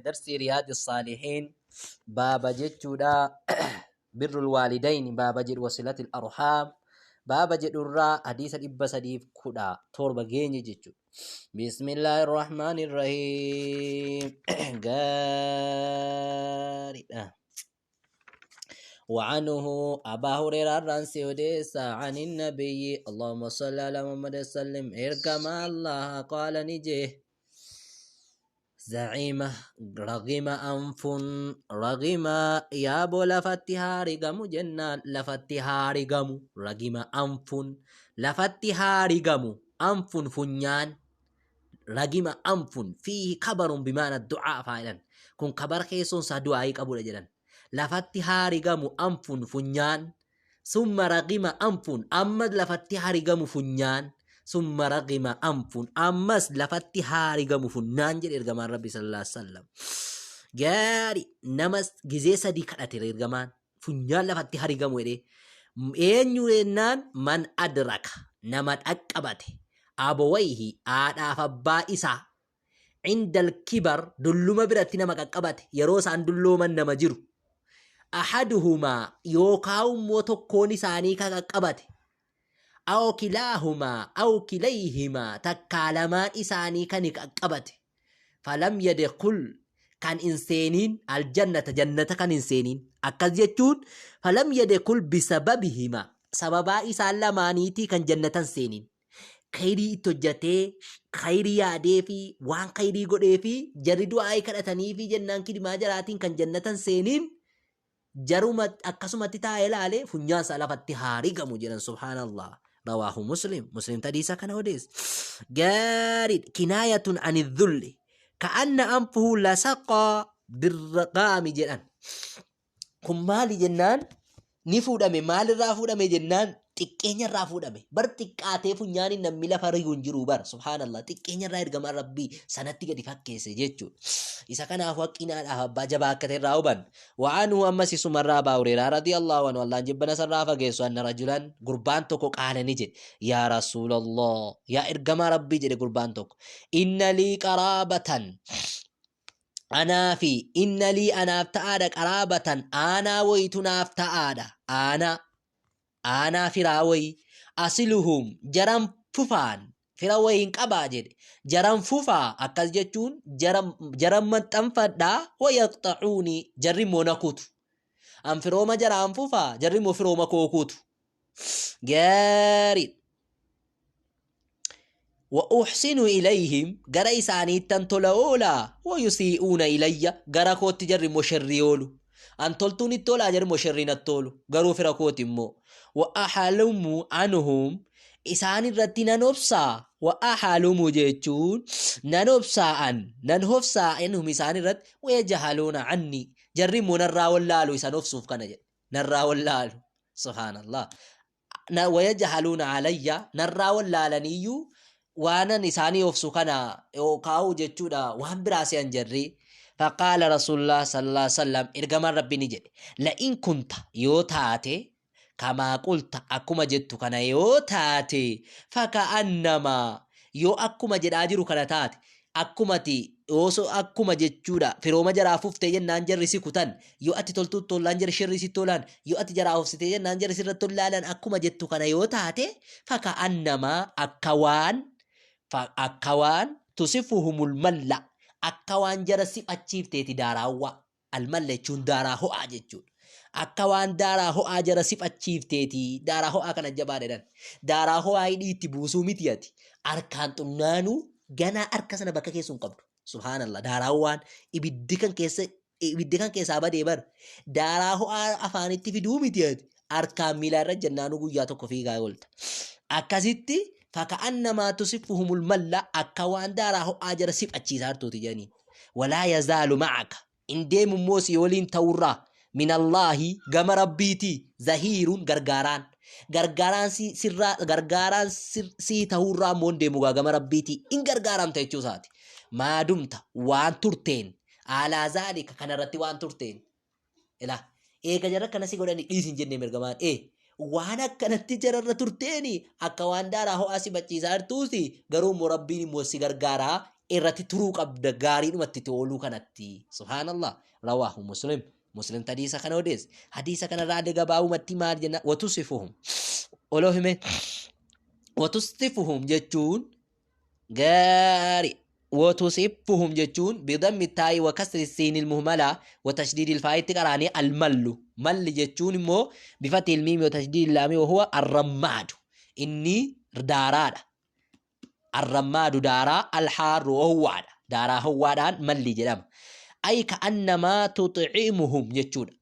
Darsii Riyaadi Saalihiin baaba jechuudha. Birrul waalidayni baaba jedhu wasilatil arhaam baaba jedhurraa hadiisa 317 geenye jechuudha. Bismillaahi Rahmaani Rahiim. Gaariidha. وعنه أبا هريرة رانسي وديسا عن النبي اللهم صل على محمد وسلم إركما الله قال نجيه Zaciima ragima anfun ragima yaaboo lafatti haa rigamu jennaan lafatti haa rigamu ragima anfun lafatti haa rigamu anfun funyaan ragima anfun fiihi kabarun bimaana du'aa faa jedhan kun kabar keessoon isaa du'aayii qabudha jedhan lafatti haa rigamu anfun funyaan Summa ragima anfun ammas lafatti harigamu funyaan summa ragima anfun ammas lafatti haarigamu funnaan jedhe ergamaan rabbi sallallahu alaihi wasallam. Gaari nama gizee sadii kadhate ergamaan funyaan lafatti harigamu jedhee eenyu jennaan man adraka nama dhaqqabate abawayhi haadhaaf abbaa isaa indal kibar dulluma biratti nama qaqqabate yeroo isaan dullooman nama jiru ahaduhumaa yookaa immoo tokkoon isaanii ka qaqqabate aw kilaahumaa aw kilayhimaa takkaa lamaan isaanii kan qaqqabate falam yadkhul kan hin seeniin aljannata jannata kan hin seeniin akkas jechuun falam yadkhul bisababihimaa sababaa isaan lamaaniitii kan jannatan seeniin khayrii itti hojjatee khayrii yaadee fi waan khayrii godhee fi jarri du'aa'ii kadhatanii fi jennaan kidimaa jaraatiin kan jannatan seeniin jaruma akkasumatti taa'ee ilaale funyaan isaa lafatti haa rigamu jedhan subhaanallah rawaahu muslim muslim tadiisa kana odeesse gaarii kinaayatun ani dhulli ka'anna anfuhu lasaqaa birraqaami jedhan Kun maali jennaan ni fuudhame maalirraa fuudhame jennaan xiqqeenyarraa fuudhame. Bar xiqqaatee funyaaniin namni lafa rigu hin jiru bar subhaanallah xiqqeenyarraa ergamaan rabbii sanatti gadi fakkeesse jechuudha. Isa kanaafuu haqqiin haadhaaf abbaa jabaa akka ta'e irraa hubanna. Wa'anuu ammas isumarraa Abaa Hureeraa radiyallahu anhu Allaan jibbana sarraa fageessu anna rajulan gurbaan tokko qaala ni jedhe yaa rasuulallah yaa ergamaa rabbii jedhe gurbaan tokko inna lii qaraabatan anaafi inna lii anaaf ta'aadha qaraabatan aanaa wayitu naaf ta'aadha aanaa aanaa firaa wayi asiluhum jaran fufaan fira wayiin qabaa jedhe jaran fufaa akkas jechuun jaran maxxanfadhaa wayaqxacuuni jarri immoo na kutu an firooma jaraan fufaa jarri immoo firooma koo kutu gaarii Wa uhsinu ilayhim gara isaaniittan tola oola wa yusii'uuna ilayya gara kootti jarri immoo sherrii oolu. An toltuun itti oolaa jarri immoo sherrii natti oolu garuu fira kooti immoo. Wa ahalumu anhum isaan irratti nan obsaa wa ahalumu jechuun nan obsaa an nan hofsaa anhum isaan irratti wa yajhaluuna anni jarri immoo narraa wallaalu isan obsuuf kana jedhe narraa wallaalu subhaanallah na wayajhaluuna alayya narraa wallaalaniiyyuu waanan isaanii obsu kana yookaa'u jechuudha waan biraa se'an jarri faqaala rasuulullah sallallahu alaihi wasallam ergamaan rabbi ni jedhe la'in kunta yoo taate kamaa qulta akkuma jettu kana yoo taate faka'annamaa yoo akkuma jedhaa jiru kana taate Akkumati osoo akkuma jechuudha firooma jaraa fuftee jennaan jarri si kutan yoo ati toltuu tollaan jarri shirrii si tolaan yoo ati jaraa hofsitee jennaan jarri sirratti tollaalan akkuma jettu kana yoo taate faka annamaa akka waan akka waan tusifuhumul malla akka waan jara sifachiifteeti daaraawwaa Almalla jechuun daaraa ho'aa jechuudha. Akka waan daaraa ho'aa jara sifachiifteeti. Daaraa ho'aa kana jabaa jedhan. Daaraa ho'aa hidhii itti buusuu miti ati. Harkaan xunnaanuu ganaa harka sana bakka keessu hin qabdu. Subhaanallah. Daaraa ho'aan ibiddi kan keessa ibiddi kan keessaa badee bar. Daaraa ho'aa afaanitti fiduu miti ati. Harkaan miilaa irra jennaanuu guyyaa tokko fiigaa oolta. Akkasitti faka'annamaa tusiffuhumul malla akka waan daaraa ho'aa jara sifachiisaa jirtuuti jedhaniin. Walaa yazaalu ma'aka hin deemu immoo si waliin ta'urraa minallaahi gama rabbiitii zahiirun gargaaraan gargaaraan si sirraa gargaaraan sii ta'urraa immoo hin deemu gama rabbiitii hin gargaaramta jechuu isaati maadumta waan turteen alaa zaalika kanarratti waan turteen Ilaa eega jara akkana si godhani dhiisi hin jennee mirgamaan ee waan akkanatti jararra turteeni akka waan daaraa ho'aa si bachiisaa jirtuusi garuu immoo rabbiin immoo si gargaaraa Irratti turuu qabda gaariidhumatti itti ooluu kanatti. Subhaanallah. Rawaahu Muslim. Muslim hadiisa kana odeesse. Hadiisa kanarraa adda gabaabumatti maal jenna? Watusifuhum. Oloo hime. Watusifuhum jechuun gaari. Watusifuhum jechuun bidammi taa'i wa kasri siinil muhmala wa tashdiidil faa'itti qaraanii almallu. Malli jechuun immoo bifa tilmiimi wa tashdiidil laamii wa huwa arrammaadu. Inni daaraadha. Arrammaadu daaraa alhaarru howwaadha. Daaraa howwaadhaan malli jedhama. Ay ka'annamaa tuxcimuhum jechuudha.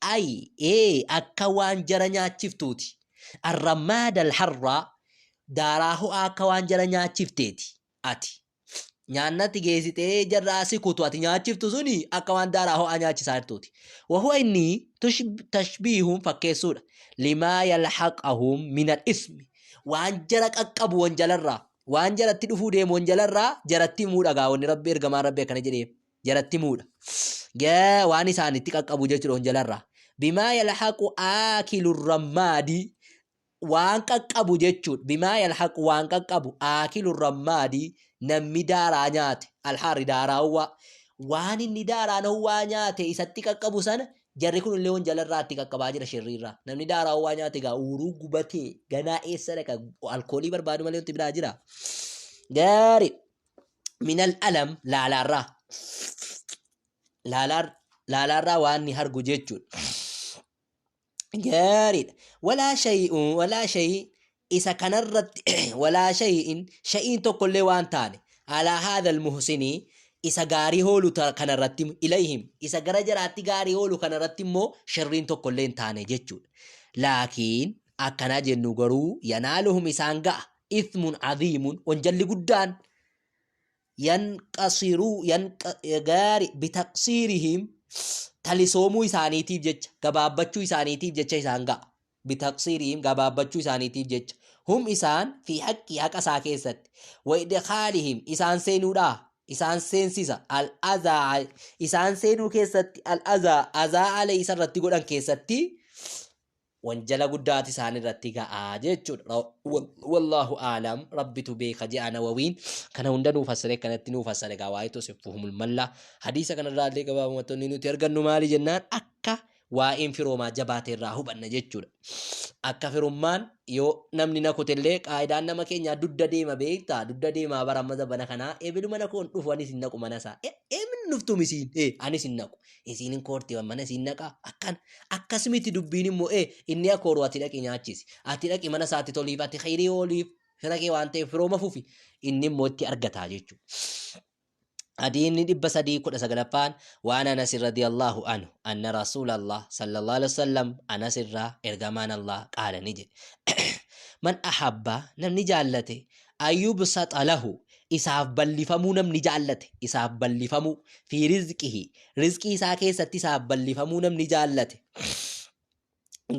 Ay ee akka waan jara nyaachiftuuti. Arrammaada alharraa daaraa ho'aa akka waan jara nyaachifteeti ati. Nyaannatti geessitee jarraa si kutu ati nyaachiftu suni akka waan daaraa ho'aa nyaachisaa jirtuuti. Wahuwa inni tashbiihuun fakkeessuudha. Limaa yalhaqahum minal ismi. Waan jara qaqqabu wanjalarraa, waan jaratti dhufuu deemu wanjalarraa jaratti himuudha gaa wanni Rabbi ergamaan Rabbi akkana jedheef jaratti himuudha. Gaa waan isaanitti qaqqabu jechuudha wanjalarraa. Bimaa yalhaqu aakilu rammaadi waan qaqqabu jechuudha. Bimaa yalhaqu waan qaqqabu aakilu rammaadi namni daaraa nyaate alhaarri daaraa howwaa waan inni daaraan howwaa nyaate isatti qaqqabu sana Jarri kun illee wanjala irraa itti qaqqabaa jira shirrii irraa. Namni daaraa ho'aa nyaate egaa uuruu gubatee ganaa eessa dhaqa alkoolii barbaadu malee wanti biraa jira. Gaarii. Minal alam laalaarraa. Laalaarraa waan ni hargu jechuudha. Gaariidha. Walaa shay'un walaa shay'i isa kanarratti walaa shay'in shay'iin tokkollee waan taane alaa haadhal muhsinii isa gaarii hoolu kanarratti ilayhim isa gara jaraatti gaarii hoolu kanarratti immoo sharriin tokkollee hin taane jechuudha. Laakiin akkanaa jennu garuu yanaaluhum isaan ga'a ithmun aziimun wanjalli guddaan yanqasiruu yanqa gaari bitaqsiirihim talisoomuu isaaniitiif jecha gabaabbachuu isaaniitiif jecha isaan ga'a bitaqsiirihim gabaabbachuu isaaniitiif jecha hum isaan fi haqqii haqa isaa keessatti wa idkhaalihim isaan seenuudhaa isaan seensisa al azaa isaan seenuu keessatti al azaa azaa alee isa irratti godhan keessatti Wanjala guddaatu isaan irratti ga'a jechuudha. Wallaahu aalam rabbitu beeka je'a Nawawiin kana hunda nuu fassare kanatti nuu fassare gaa waa'ee tosiffuhumul malla hadiisa kanarraa illee gabaabumatti wanni nuti argannu maali jennaan akka waa'een firoomaa jabaate irraa hubanna jechuudha. Akka firummaan yoo namni na kutellee qaayidaan nama keenyaa dudda deema beektaa dudda deemaa bara amma zabana kanaa ebilu mana koon dhufu anis hin naqu mana isaa eebin dhuftum isiin anis hin naqu isiin hin koorti mana isiin naqaa akkan akkas miti dubbiin immoo inni akooru ati dhaqi nyaachisi ati dhaqi mana isaatti toliif ati khayrii ooliif fira kee waan ta'eef firooma fufi inni immoo itti argataa jechuudha. Hadiinni 319ffaan waan Anas radiyallahu anhu anna Rasuulallah sallallahu alaihi wasallam Anas irraa ergamaan Allah qaala ni jedhe. Man ahabba namni jaallate ayyubsaxa lahu isaaf ballifamuu namni jaallate isaaf ballifamuu fi rizqihi rizqii isaa keessatti isaaf ballifamuu namni jaallate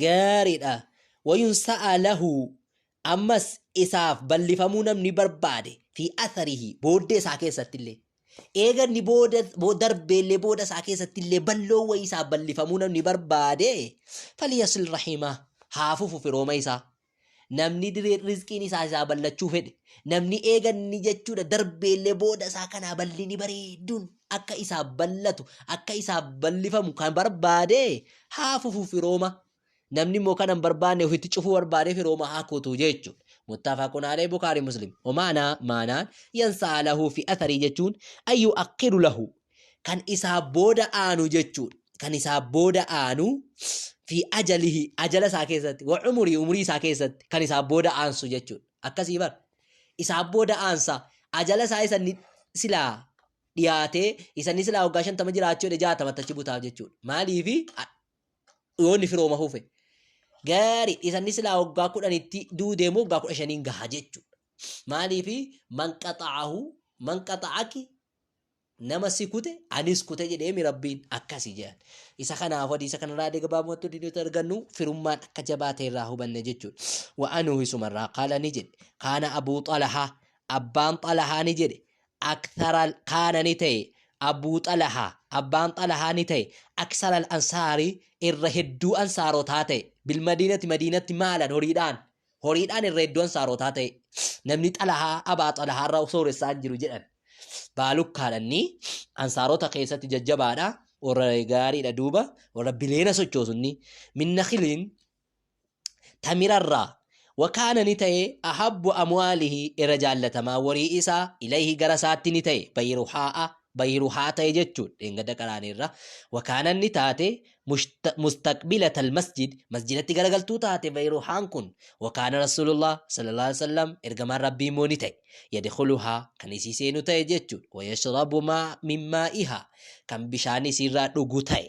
gaariidha wayunsa'a lahu ammas isaaf ballifamuu namni barbaade fi atharihi booddee isaa keessatti illee eega inni booda darbeellee booda isaa keessatti illee balloo wayii isaaf ballifamuu namni barbaade faliyasil rahimaa haa fufu firooma isaa Namni diree rizqiin isaa isaa ballachuu fedhe, namni eega inni jechuudha darbeellee booda isaa kanaa bal'ini bareedduun akka isaaf ballatu, akka isaaf ballifamu kan barbaade haa fufu firooma. Namni immoo kana hin barbaanne ofitti cufuu barbaade firooma haa kutu jechuudha. Muttafaqun alayhi Bukhari Muslim. Wamaanaa maanaan yansa'a lahu fi atharii jechuun ayyu akkiru lahu kan isaa booda aanu jechuudha. Kan isaa booda aanu fi ajalihi ajala isaa keessatti wa umurii umurii isaa keessatti kan isaa booda aansu jechuudha. Akkasii bar isaa booda aansa ajala isaa isa inni silaa dhiyaatee isa inni silaa waggaa 50 jiraachuu jedhe 60tti achi butaaf jechuudha. Maaliifi yoo inni firooma hufe gaari isa inni silaa waggaa 10tti du'uu deemu waggaa 15n gaha jechuudha. Maaliifi man qaxa'ahu man qaxa'aki nama si kute anis kute jedheemi Rabbiin akkasi jedhan. Isa kanaaf hadiisa kanarraa illee gabaabumatti wanti nuti argannu firummaan akka jabaa ta'e irraa hubanne jechuudha. Wa anuu isumarraa qaala ni jedhe kaana Abuu Xalahaa abbaan Xalahaa ni jedhe akthara kaana ni ta'e Abuu Xalahaa abbaan Xalahaa ni ta'e aksara ansaari irra hedduu ansaarotaa ta'e bilmadiinati madiinatti maalan horiidhaan horiidhaan irra hedduu ansaarotaa ta'e namni Xalahaa abaa Xalahaa irra sooressaa hin jiru jedhan. Baalukkaadha inni ansaarota keessatti jajjabaadha. Warra gaariidha duuba warra bileena sochoosu inni. Min nakhiliin tamirarraa wakaana ni ta'e ahabbu amwaalihi irra jaallatamaa warii isaa ilayhi gara isaatti ni ta'e bayruhaa'a bayruhaa ta'e jechuudha dheengadda qaraaniirra wakaana ni taate mustaqbilata almasjid masjidatti garagaltuu taate bayruhaan kun wakaana rasuulullah sallallahu alaihi wasallam ergamaan rabbii immoo ni ta'e yadkhuluhaa kan isii seenu ta'e jechuudha wayashrabu maa min maa'ihaa kan bishaan isiirraa dhugu ta'e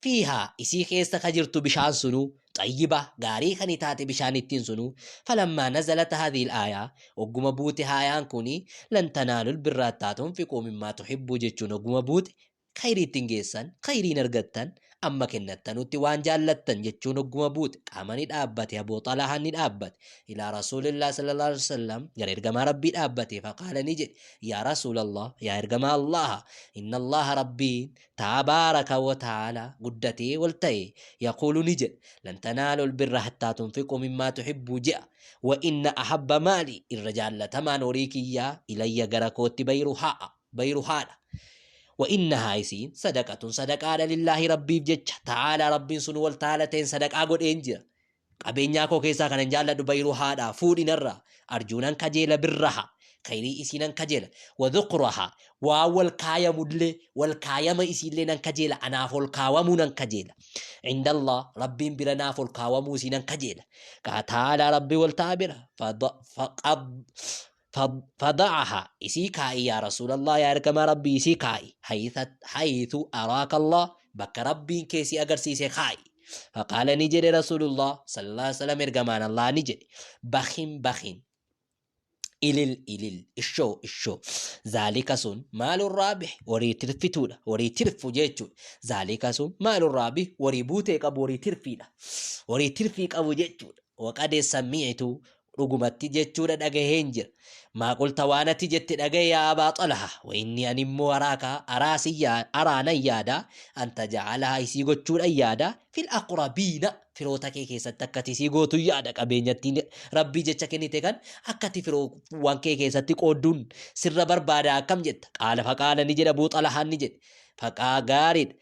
fiihaa isii keessa ka jirtu bishaan sunuu xayyiba gaarii kan taate bishaan ittiin sunuu falammaa nazalat haadhihi al-aayaa ogguma buute haayaan kuni lan tanaalul birra hattaa tunfiquu mimmaa tuhibbuu jechuun ogguma buute khayrii ittiin geessan khayriin argattan amma kennattanutti waan jaallattan jechuun ogguma buute qaama ni dhaabbate Abuu Xalahaan ni dhaabbate ilaa rasuulillah sallallahu alaihi wasallam gara ergamaa rabbii dhaabbate faqaala ni jedhe yaa rasuulallah yaa ergamaa allaha inna allaha rabbiin tabaaraka wa ta'aalaa guddatee ol ta'e yaquulu ni jedha lan tanaalul birra hattaa tunfiquu mimmaa tuhibbuu je'a wa inna ahabba maali irra jaallatamaan horii kiyyaa ilayya gara kootti bayruhaa bayruhaadha wa innahaa isiin sadaqatun sadaqaadha lillaahi rabbiif jecha ta'aalaa rabbiin sun wal taala ta'een sadaqaa godheen jira Qabeenyaa koo keessaa kanan jaalladhu bayruhaadha fuudhi narraa arjuu nan kajeela birraha khayrii isii nan kajeela wa dhukraha waan wal kaayamullee wal kaayama isiillee nan kajeela anaaf ol kaawamuu nan kajeela indallah rabbiin bira naaf ol kaawamuu isii nan kajeela ta'aalaa rabbii wal ta'a bira fada'aha isii kaa'i yaa rasuulallah yaa ergamaa rabbii isii kaa'i haythu araaka allah bakka rabbiin kee si agarsiise kaa'i faqaala ni jedhe rasuulullah sallallahu alaihi wasallam ergamaan allah ni jedhe bakhin bakhin ilil ilil ishoo ishoo zaalika sun maalun raabih horii tirfituudha horii tirfu jechuudha zaalika sun maalun raabih horii buutee qabu horii tirfiidha horii tirfii qabu jechuudha waqade sami'tu dhugumatti jechuudha dhagaheen jira. Maa qulta waan ati jette dhagahe yaa Abaa Xalha wa inni ani immoo araaka araa sin yaa araa nan yaada an taja'alaha isii gochuudhan yaada fil aqrabiina firoota kee keessatti akka ati isii gootu yaada qabeenyattiin rabbii jecha kennite kan akka ati firoowwan kee keessatti qoodduun sirra barbaada akkam jetta qaala faqaala ni jedha Abuu Xalhaan ni jedhe faqaa gaariidha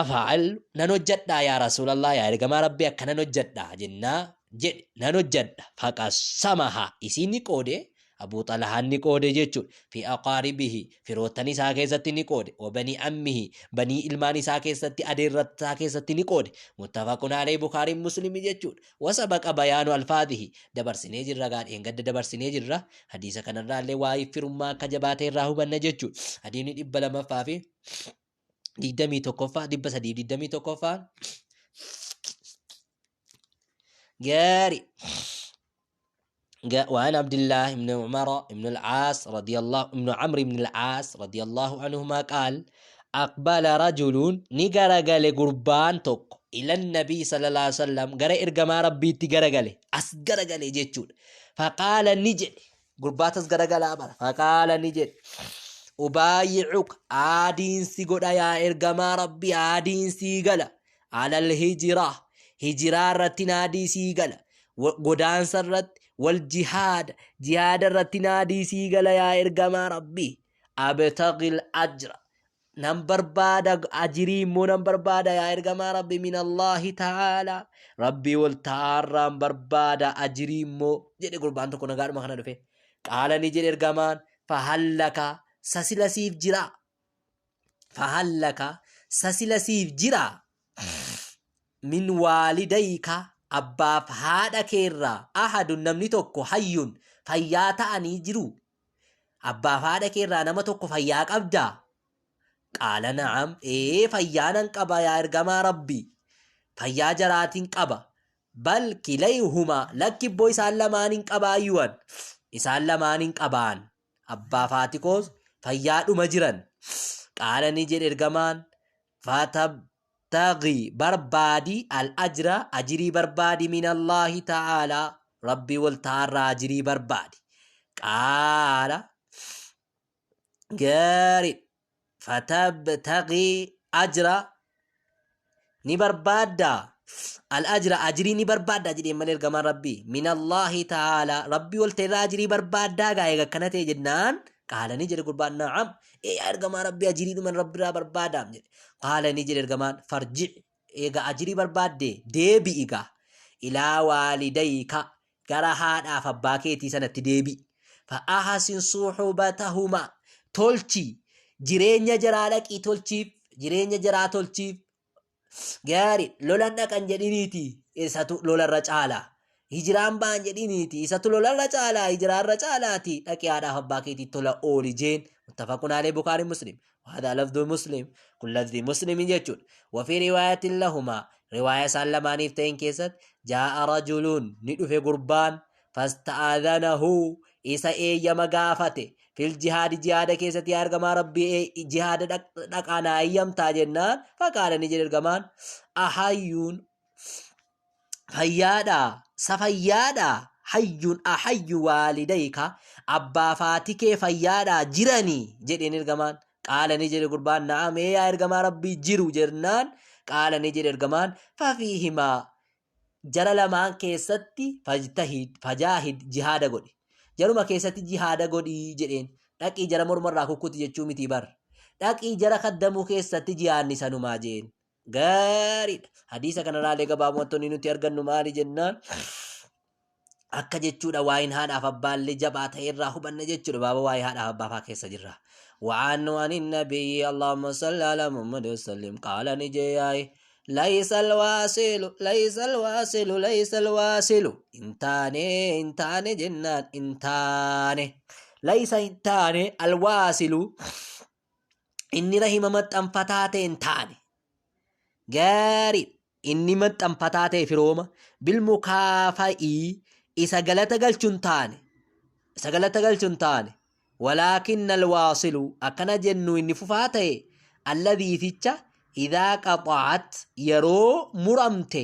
Afa'al nan hojjadhaa yaa Rasuulallah yaa ergamaa Rabbii akka nan hojjadhaa jennaa jedhe nan hojjadha faqassamaha isii ni qoode Abuu Xalahaan ni qoode jechuudha fi aqaaribihi firoottan isaa keessatti ni qoode wa banii ammihi banii ilmaan isaa keessatti adeerrattaa keessatti ni qoode muttafaqun alayhi Bukaariin Muslimi jechuudha wasabaqa bayaanu alfaadhihi dabarsinee jirra gaa dheengadda dabarsinee jirra hadiisa kanarraallee waa'ee firummaa akka jabaatee irraa hubanna jechuudha hadiisni 200ffaa fi 21ffaa 321ffaan gaarii وعن عبد الله بن عمر بن العاص رضي الله بن عمرو بن العاص رضي الله عنهما قال أقبل رجل نغرغل قربان تك إلى النبي صلى الله عليه وسلم غرا إرغما ربي تغرغل أس غرغل جيتشود فقال نجد Gurbaatas garagalaa bara. Faqaala ni jedhe. Ubaayyicuka aadiin si godha yaa ergamaa Rabbii aadiin sii gala. Alal hijiraa hijiraa irratti naadii sii gala. Godaansa irratti wal jihaada jihaada irratti naadii sii gala yaa ergamaa Rabbii. Abtagil ajra nan barbaada ajirii immoo nan barbaada yaa ergamaa rabbi min Allaahi ta'aalaa rabbii wal ta'aarraan barbaada ajirii immoo jedhe gurbaan tokko nagaadhuma kana dhufe qaala ni jedhe ergamaan fahallaka sasila siif jira fahallaka sasila siif jira min waalidayka abbaaf haadha keerraa ahadun namni tokko hayyun fayyaa ta'anii jiru Abbaaf haadha kee irraa nama tokko fayyaa qabdaa? Qaala na'am, ee fayyaa nan qaba yaa ergamaa Rabbii. Fayyaa jaraatiin qaba. Bal kilayhumaa, lakki ibboo isaan lamaanin qabaayyuwan. Isaan lamaanin qabaan. Abbaaf haati koos fayyaadhuma jiran. Qaala ni jedhe ergamaan, fatabtaghi barbaadi al-ajra ajirii barbaadi min Allaahi ta'aalaa Rabbii wal ta'aarraa ajirii barbaadi. Qaala gaari fatabtaghi ajra ni barbaadda al-ajra ajirii ni barbaadda jedheen malee ergamaan Rabbii min Allaahi ta'aalaa Rabbii wal ta'erraa ajirii barbaaddaa gaa eega akkana ta'e jennaan Qaala ni jedhe gurbaan na'am ee yaa ergamaa Rabbii ajiriidhuman Rabbiraa barbaadaam jedhe. Qaala ni jedhe ergamaan farji eega ajirii barbaadde deebi'i gaa ilaa waalidayka gara haadhaaf abbaa keetii sanatti deebi'i. Fa'ahasin suhubatahuma tolchi jireenya jaraa dhaqii tolchiif jireenya jaraa tolchiif. Gaari lolan dhaqan jedhiniiti isatu lolarra caala. Hijiraan ba'an jedhiniiti isatu lolarra caala hijiraarra caalaati dhaqi haadhaaf abbaa keetii tola ooli jeen. Muttafaqun alee Bukaari Muslim. Wahadaa lafduu Muslim kun lafdii Muslimi jechuudha. Wafii riwaayatin lahumaa riwaaya isaan lamaaniif ta'een keessatti jaa'a rajuluun ni dhufe gurbaan fasta'adhanahu isa eeyyama gaafate fil jihaadi jihaada keessatti yaa ergamaa rabbii jihaada dhaqaa naa eeyyamtaa jennaan faqaala ni jedhe ergamaan ahayyuun fayyaadha sa fayyaadha hayyuun ahayyu waalidayka abbaa faati kee fayyaadha jiranii jedheen ergamaan qaala ni jedhe gurbaan na'am ee yaa ergamaa rabbii jiru jennaan qaala ni jedhe ergamaan fafiihimaa jara lamaan keessatti fajtahid fajaahid jihaada godhi jaruma keessatti jihaada godhi jedheen dhaqii jara mormarraa kukkuti jechuu mitii bar dhaqii jara kaddamuu keessatti jihaadni sanumaa jeen gaariidha hadiisa kanarraallee gabaabumatti nuti argannu maali jennaan akka jechuudha waa'een haadhaaf abbaallee jabaa ta'e irraa hubanna jechuudha baaba waa'ee haadhaaf abbaa faa keessa jirra. وعنه عن النبي اللهم صل على محمد وسلم قال نجي ليس الواصل ليس الواصل ليس الواصل انتاني انتاني جنان انتاني ليس انتاني الواصل inni rahima maxxanfataa ta'e hin taane gaarii inni maxxanfataa ta'e firooma bilmukaafa'ii isa galata galchu hin taane isa galata galchu hin taane walaakinna alwaasilu akkana jennu inni fufaa ta'e alladhiiticha idaa qaxa'at yeroo muramte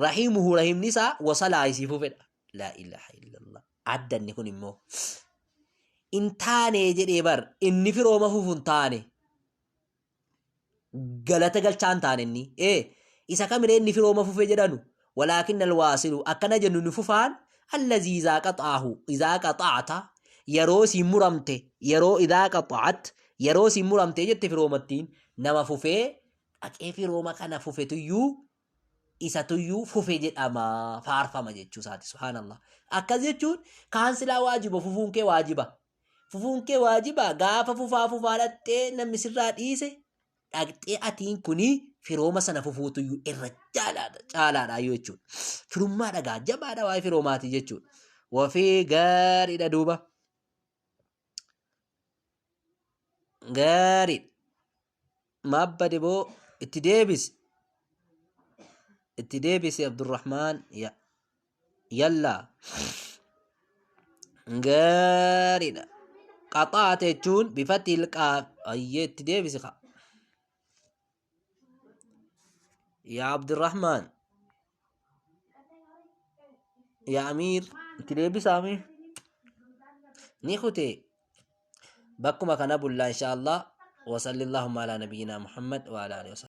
rahimuhu rahimni isaa wasalaa isii fufedha laa ilaaha illallah adda inni kun immoo hin taane jedhee bar inni firooma fufu hin taane galata galchaa hin taane inni ee isa kamiree inni firooma fufe jedhanu walaakin alwaasilu akkana jennu ni fufaan allazii izaa qaxaahu izaa qaxaata yeroo siin muramte yeroo idaa qaxaat yeroo siin muramte jette firoomattiin nama fufee dhaqee firooma kana fufetuyyuu isatuyyuu fufe jedhama faarfama jechuu isaati subhaanallah akkas jechuun kaan silaa waajiba fufuun kee waajiba fufuun kee waajiba gaafa fufaa fufaa dhaqxee namni sirraa dhiise dhaqxee atiin kuni firooma sana fufuutuyyuu irra caalaadha caalaadha jechuudha firummaa dhagaa jabaadha waa'ee firoomaati jechuudha wafii gaariidha duuba gaariidha Maabbade boo itti deebisi. Itti deebisi Abdurrahmaan ya. Yallaa. Gaariidha. Qaxaate jechuun bifatti ilqaa ayyee itti deebisi kaa. Yaa Abdurrahmaan. Yaa Amiir itti deebisaa mee. Ni kutee. Bakkuma kana bulla insha Allah. Wa salli Allahumma ala nabiyyina Muhammad wa ala alihi wa sahbihi.